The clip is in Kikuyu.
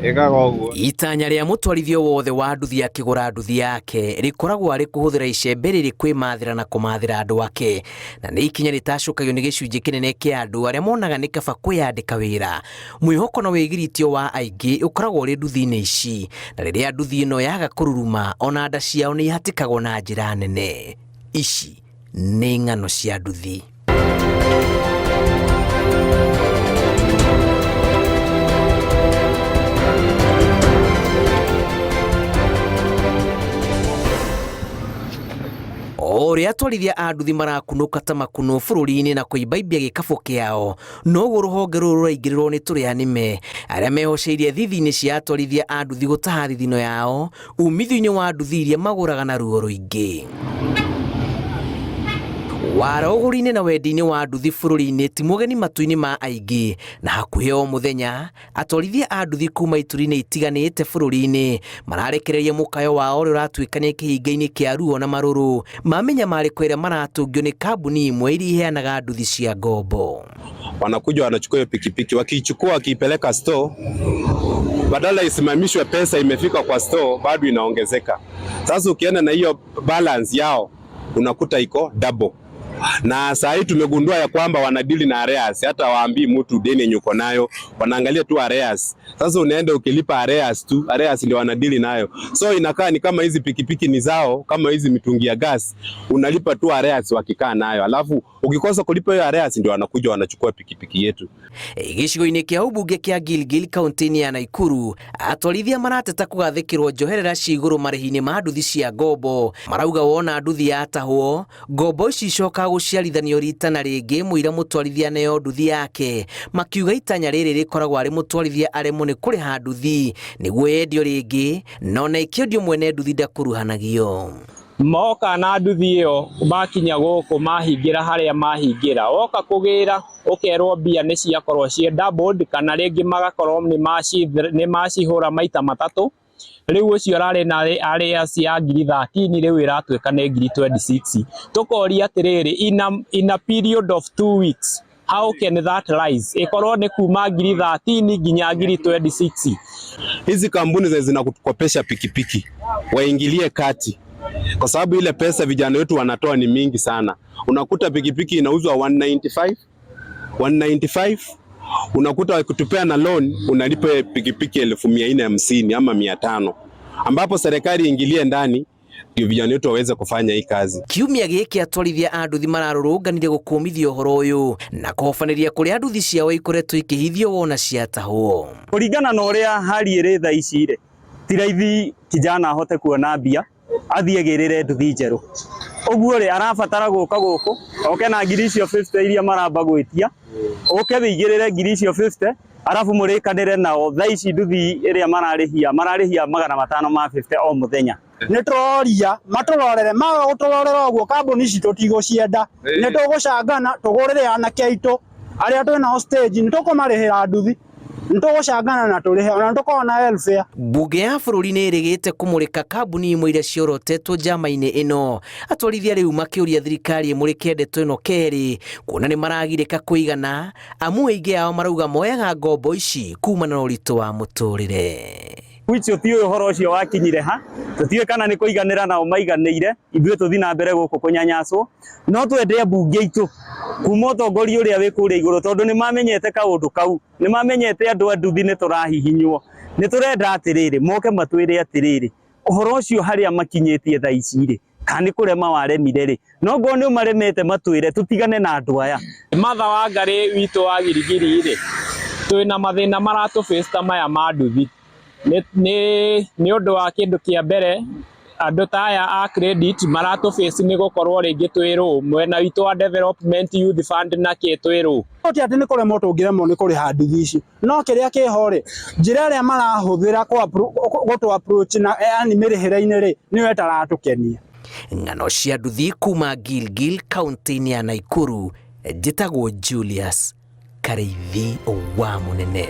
Ĩkaga ũguo. Itanya rĩa mũtwarithia wothe wa nduthi akĩgũra nduthi yake rĩkoragwo arĩ kũhũthĩra icembe rĩrĩ kwĩmathĩra na kũmathĩra andũ ake, na nĩ ikinya rĩtacũkagio nĩ gĩcunjĩ kĩnene kĩa andũ arĩa monaga nĩ kaba kwĩyandĩka wĩra. Mwĩhoko na wĩgiritio wa aingĩ ũkoragwo ũrĩ nduthi-inĩ ici, na rĩrĩa nduthi ĩno yaga kũruruma ona nda ciao nĩ ihatĩkagwo na njĩra nene. Ici nĩ ng'ano cia nduthi. O ũrĩa atwarithia a nduthi marakunũka ta makunũ bũrũri-inĩ na kũimbaimbia gĩkabũ kĩao, noguo rũhonge rũrũ rũraingĩrĩrwo nĩ tũrĩa nĩme arĩa mehoceirie thithi-inĩ cia atwarithia a nduthi gũtaha thithino yao umithio-inĩ wa nduthi iria magũraga na ruo rũingĩ. Wara ũgũri-inĩ na wendia-inĩ wa nduthi bũrũri-inĩ ti mũgeni matũ-inĩ ma aingĩ, na hakuhĩ o mũthenya atwarithia a nduthi kuma ituri-inĩ itiganĩte bũrũri-inĩ mararekereria mũkayo wao ũrĩa ũratuĩkania kĩhinga-inĩ kĩa ruo na marũrũ ma mĩnyamarĩko ĩrĩa maratũngio nĩ kambuni imwe iria iheanaga nduthi cia ngombo. Wanakuja wanachukua hiyo pikipiki, wakiichukua wakiipeleka store, badala isimamishwe, pesa imefika kwa store bado inaongezeka. Sasa ukienda na hiyo balance yao unakuta iko double. Na saa hii tumegundua ya kwamba wanadili na arrears, hata waambii mtu deni yenye uko nayo, wanaangalia tu arrears. Sasa unaenda ukilipa arrears tu, arrears ndio wanadili nayo. So inakaa ni kama hizi pikipiki ni zao, kama hizi mitungi ya gas, unalipa tu arrears wakikaa nayo. Alafu ukikosa kulipa hiyo arrears ndio wanakuja wanachukua pikipiki yetu. Gĩcigo-inĩ kĩa ũmbunge kĩa Gilgil kaunti-inĩ ya Naikuru, atwarithia marateta kũgathĩkĩrwo njoherera ci igũrũ marĩhi-inĩ ma nduthi cia ngombo. Marauga wona nduthi yatahwo, ngombo ici icokaga gũciarithanio rita na rĩngĩ mũira mũtwarithia aneo nduthi yake. Makiuga itanya rĩrĩ rĩkoragwo arĩ mũtwarithia aremwo nĩ kũrĩha nduthi nĩguo yendio rĩngĩ, na ona ĩkĩendio mwene nduthi ndakuruhanagio. Moka na nduthi ĩyo makinya gũkũ mahingĩra harĩa mahingĩra, woka kũgĩra ũkerwo mbia nĩ ciakorwo ciĩ doubled, kana rĩngĩ magakorwo nĩ macihũra maita matatũ. Rĩu ũcio ũrarĩ na arrears ya ngiri 13 rĩu ĩratuĩka nĩ ngiri 26. Tũkoria atĩrĩrĩ, in a period of 2 weeks, how can that rise? Ĩkorwo nĩ kuma ngiri 13 nginya ngiri 26. Hizi kampuni zenye zinakukopesha pikipiki waingilie kati, kwa sababu ile pesa vijana wetu wanatoa ni mingi sana. Unakuta pikipiki inauzwa 195, 195, unakuta wakitupea na loan unalipa pikipiki 450 ama 500, ambapo serikali ingilie ndani ndio vijana wetu waweze kufanya hii kazi. Kiumia gĩkĩ atwarithia a nduthi mararũrũnganire gũkũmithia ũhoro ũyũ na kũhobanĩria kũrĩa nduthi ciao ikoretwo ikĩhithio wona ciatahwo. Kũringana na ũrĩa hali ĩrĩ thaa ici rĩ, ti raithi kijana ahote kuona mbia athiĩ agĩrĩre nduthi njerũ. Ũguo rĩ, arabatara gũka gũkũ oke na ngiri icio 50 iria maramba gwĩtia, ũke wĩigĩrĩre ngiri icio 50, arabu mũrĩkanĩre nao. Thaa ici nduthi ĩrĩa mararĩhia, mararĩhia 500 ma 50 o mũthenya. Nĩ tũroria matũrorere, maga gũtũrorera ũguo kambuni ici tũtigũcienda. Nĩ tũgũcangana tũgũrĩre anake aitũ arĩa twĩnao stage, nĩ tũkũmarĩhĩra nduthi, nĩ tũgũcangana na tũrĩhe, ona nĩ tũkoragwo na welfare. Mbunge ya bũrũri nĩ ĩrĩgĩte kũmũrĩka kambuni imwe iria ciorotetwo njama-inĩ ĩno. Atwarithia rĩu makĩũria thirikari ĩmũrĩke ndeto ĩno kerĩ, kuona nĩ maragirĩka kũigana, amu aingĩ ao marauga moyaga ngombo ici kumana na ũritũ wa mũtũrĩre. Which tũtiũĩ ũhoro ũcio wakinyire ha, tũtiũĩ kana nĩ kũiganĩra nao maiganĩire, ithuĩ tũthiĩ na mbere gũkũ kũnyanyaswo. No twende ambunge aitũ kuma ũtongoria ũrĩa wĩ kũrĩa igũrũ, tondũ nĩ mamenyete kaũndũ kau, nĩ mamenyete andũ a nduthi nĩ tũrahihinywo. Nĩ tũrenda atĩrĩrĩ, moke matwĩre atĩrĩrĩ, ũhoro ũcio harĩa makinyĩtie thaa ici rĩ, kana nĩ kũrema waremire rĩ, no ngorwo nĩ ũmaremete matwĩre tũtigane na andũ aya. Martha Wangari witũ wa Giligili rĩ, twĩna mathĩna maratũ face ta maya ma nduthi. Nĩ ũndũ wa kĩndũ kĩa mbere, andũ ta aya a credit maratũ face nĩ gũkorwo rĩngĩ twĩ low, mwena witũ wa development youth fund na kĩ twĩ low. Ti atĩ nĩ kũremwo tũngĩremwo nĩ kũrĩha nduthi ici, no kĩrĩa kĩho rĩ, njĩra ĩrĩa marahũthĩra gũtũ approach na yani mĩrĩhĩre-inĩ rĩ, nĩyo ĩtaratũkenia. Ng'ano cia nduthi kuma Gilgil kaunti-inĩ ya Naikuru, njĩtagwo Julius Karĩithi wa Mũnene.